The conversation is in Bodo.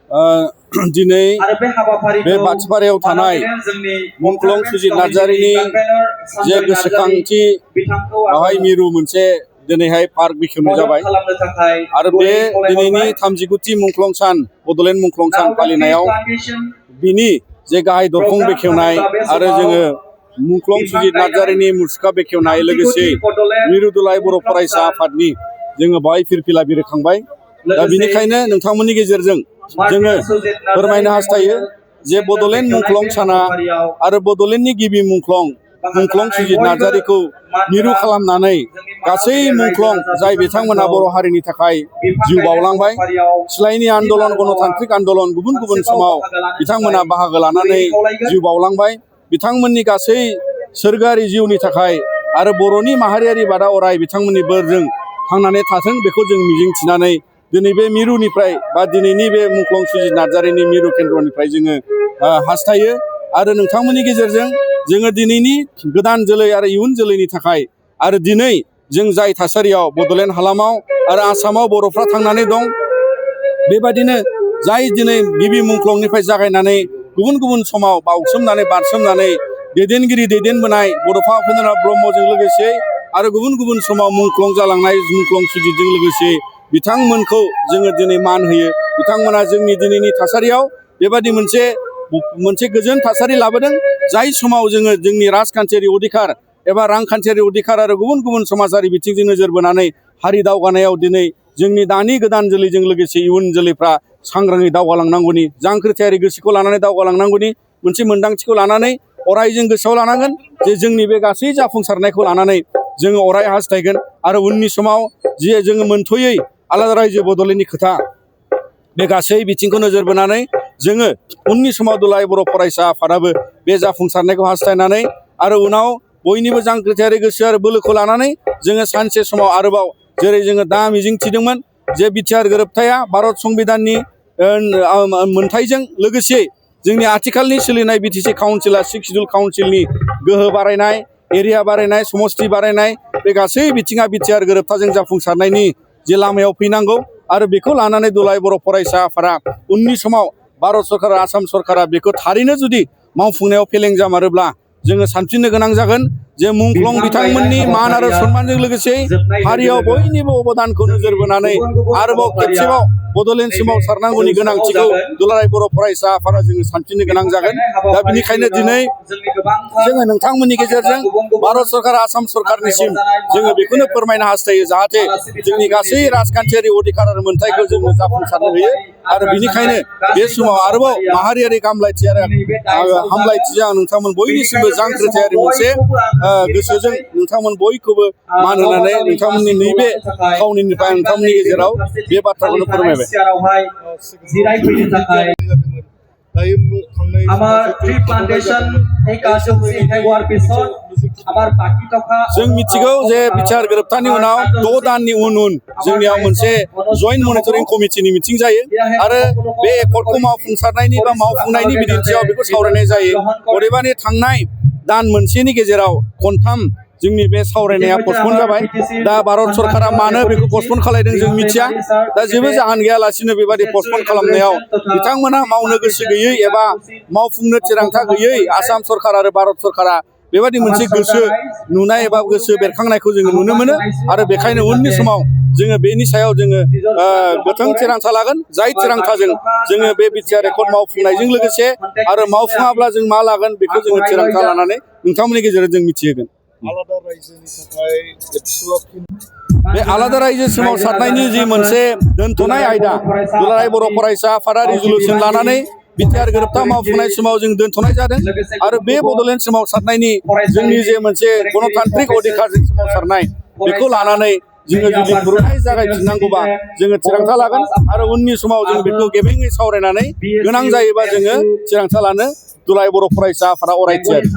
दिनै बे बाथिपारायाव थानाय मुंख्लं सुजित नार्जारिनि जे गोसोखांथि बेवहाय मिरु मोनसे दिनैहाय पार्क बेखेवनाय जाबाय आरो बे दिनैनि 39थि मुंख्लं सान बड'लेण्ड मुंख्लं सान फालिनायाव बिनि जे गाहाय दरखं बेखेवनाय आरो जोङो मुंख्लं सुजित नार्जारिनि मुसुखा बेखेवनाय लोगोसे मिरु दुलाराय बर' फरायसा आफादनि जोङो बेवहाय फिरफिला बिरखांबाय। दा बिनिखायनो नोंथांमोननि गेजेरजों जोङो फोरमायनो हास्थायो जे बड'लेण्ड मुंख्लं साना आरो बड'लेण्डनि गिबि मुंख्लं सुजित नार्जारिखौ मिरु खालामनानै गासै मुंख्लं जाय बिथांमोना बर' हारिनि थाखाय जिउ बावलांबाय, सिलायनि आन्दलन, गणतान्त्रिक आन्दलन, गुबुन गुबुन समाव बिथांमोना बाहागो लानानै जिउ बावलांबाय। बिथांमोननि गासै सोरगोआरि जिउनि थाखाय आरो बर'नि माहारियारि बादा अराय बिथांमोननि बोरजों थांनानै थाथों बेखौ जों मिजिंथिनानै दिनै बे मिरुनिफ्राय बा दिनैनि बे मुंख्लं सुजित नार्जारिनि मिरु केन्द्रनिफ्राय जोङो हास्थायो आरो नोंथांमोननि गेजेरजों जोङो दिनैनि गोदान जोलै आरो इयुन जोलैनि थाखाय आरो दिनै जों जाय थासारियाव बड'लेण्ड हालामाव आरो आसामाव बर'फ्रा थांनानै दं, बेबादिनो जाय दिनै गिबि मुंख्लंनिफ्राय जागायनानै गुबुन गुबुन समाव बारसोमनानै दैदेनगिरि दैदेनबोनाय बड'फा उपेन्द्रनाथ ब्रह्मजों लोगोसे आरो गुबुन गुबुन समाव मुंख्लं जालांनाय मुंख्लं सुजितजों लोगोसे बिथांमोनखौ जोङो दिनै मान होयो। बिथांमोना जोंनि दिनैनि थासारियाव बेबादि मोनसे गोजोन थासारि लाबोदों, जाय समाव जोङो जोंनि राजखान्थियारि अधिकार एबा रांखान्थियारि अधिकार आरो गुबुन गुबुन समाजारि बिथिंजों नोजोर बोनानै हारि दावगानायाव दिनै जोंनि दानि गोदान जोलैजों लोगोसे इयुन जोलैफ्रा सांग्राङै दावगालांनांगौनि, जांख्रिथायारि गोसोखौ लानानै दावगालांनांगौनि मोनसे मोन्दांथिखौ लानानै अराय जों गोसोआव लानांगोन जे जोंनि बे गासै जाफुंसारनायखौ लानानै जोङो अराय हास्थायगोन आरो उननि समाव जे जोङो मोनथ'यै आलादा रायजो बड'लेण्डनि खोथा, बे गासै बिथिंखौ नोजोर बोनानै जोङो उननि समाव दुलाराय बर' फरायसा आफादाबो बे जाफुंसारनायखौ हास्थायनानै आरो उनाव बयनिबो जांख्रिथायारि गोसो आरो बोलोखौ लानानै जोङो सानसे समाव आरोबाव जेरै जोङो दा मिजिंथिदोंमोन जे बिटिआर गोरोबथाया भारत संबिधाननि मोनथायजों लोगोसे जोंनि आथिखालनि सोलिनाय बिटिसि काउन्सिला 6 सिडुल काउन्सिलनि गोहो बारायनाय, एरिया बारायनाय, समस्ति बारायनाय, बे गासै बिथिङा बिटिआर गोरोबथाजों जाफुंसारनायनि जे लामायाव फैनांगौ आरो बेखौ लानानै दुलाराय बर' फरायसा आफादा उननि समाव भारत सरकार, आसाम सरकारा बेखौ थारैनो जुदि मावफुंनायाव फेलें जामारोब्ला जोङो सानफिननो गोनां जागोन जे मुंख्लं बिथांमोननि मान आरो सन्मानजों लोगोसे हारियाव बयनिबो अबदानखौ नोजोर बोनानै आरोबाव खेबसेबाव बड'लेण्ड सोमावसारनांगौनि गोनांथिखौ दुलाराय बर' फरायसा आफादा जोङो सानफिननो गोनां जागोन। दा बिनिखायनो दिनै जोङो नोंथांमोननि गेजेरजों भारत सरकार, आसाम सरकारनिसिम जोङो बेखौनो फोरमायनो हास्थायो जाहाथे जोंनि गासै राजखान्थियारि अधिकार आरो मोन्थायखौ जोङो जाफुंसारनो होयो आरो बिनिखायनो बे समाव आरोबाव माहारियारि हामलायथिजों आं नोंथांमोन बयनिसिमबो जांख्रिथायारि मोनसे गोसोजों नोंथांमोन बयखौबो मान होनानै नोंथांमोननि नैबे खावनिनिफ्राय नोंथांमोननि गेजेराव बे बाथ्राखौनो फोरमायबाय। जों मिथिगौ जे बिटिआर गोरोबथानि उनाव 6 दाननि उन जोंनियाव मोनसे जइन्ट मनिटरिं कमिटिनि मिटिं जायो आरो बे एकर्डखौ मावफुंसारनायनि बा मावफुंनायनि बिदिन्थियाव बेखौ सावरायनाय जायो। अदेबानि थांनाय दान मोनसेनि गेजेराव खनथाम जोंनि बे सावरायनाया पस्टपन जाबाय। दा भारत सरकारा मानो बेखौ पस्टपन खालामदों जों मिथिया। दा जेबो जाहोन गैयालासिनो बेबादि पस्टपन खालामनायाव बिथांमोना मावनो गोसो गैयै एबा मावफुंनो थिरांथा गैयै आसाम सरकार आरो भारत सरकारा बेबादि मोनसे गोसो नुनाय एबा गोसो बेरखांनायखौ जोङो नुनो मोनो आरो बेखायनो उननि समाव जोङो बेनि सायाव जोङो गोथों थिरांथा लागोन, जाय थिरांथाजों जोङो बे बिटिआर एकर्ड मावफुंनायजों लोगोसे आरो मावफुङाब्ला जों मा लागोन बेखौ जोङो थिरांथा लानानै नोंथांमोननि गेजेरजों जों मिथिहोगोन। बे आलादा रायजो सोमावसारनायनि जि मोनसे दोनथ'नाय आयदा दुलाराय बर' फरायसा आफादा रिजुलुसन लानानै बिटिआर गोरोबथा मावफुंनाय समाव जों दोनथ'नाय जादों आरो बे बड'लेण्ड सोमावसारनायनि जोंनि जे मोनसे गणतान्त्रिक अधिकारजों सोमावसारनाय बेखौ लानानै जोङो जुदि खुरुनाय जागायफिननांगौबा जोङो थिरांथा लागोन आरो उननि समाव जों बेखौ गेबेङै सावरायनानै गोनां जायोबा जोङो थिरांथा लानो दुलाराय बर' फरायसा आफादा अराय थियारि।